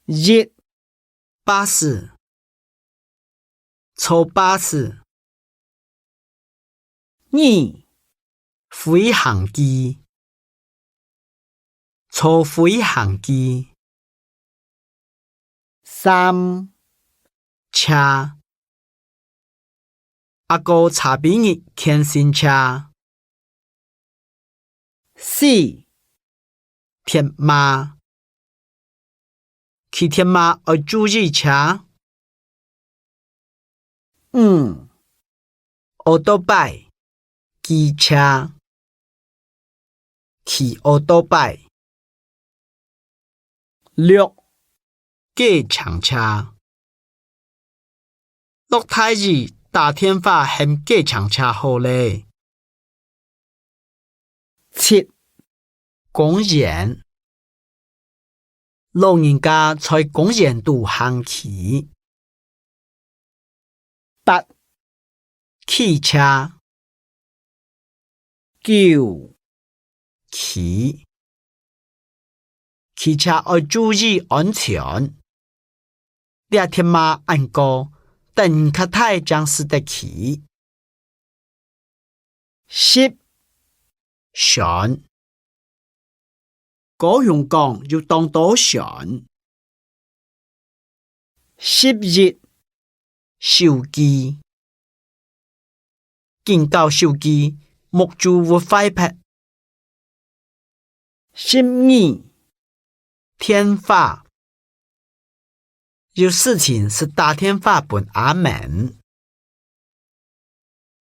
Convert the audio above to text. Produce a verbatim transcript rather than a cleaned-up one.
一、巴士，坐巴士。二、飛行機，坐飛行機。三、車，阿哥車分你牽新車。四、鐵馬，騎鐵馬愛注意車。五、奧多拜，機車，騎奧多拜。六、計程車，落大雨打電話喊計程車好咧。七、公園，老人家在公園肚行棋。八、汽車。九、騎，騎車愛注意安全。這鐵馬恁高，等你較大正使得騎。十、船，高雄港有當多船。十一、手機，緊搞手機，目珠會壞忒。十二、電話，有事情係打電話分阿門。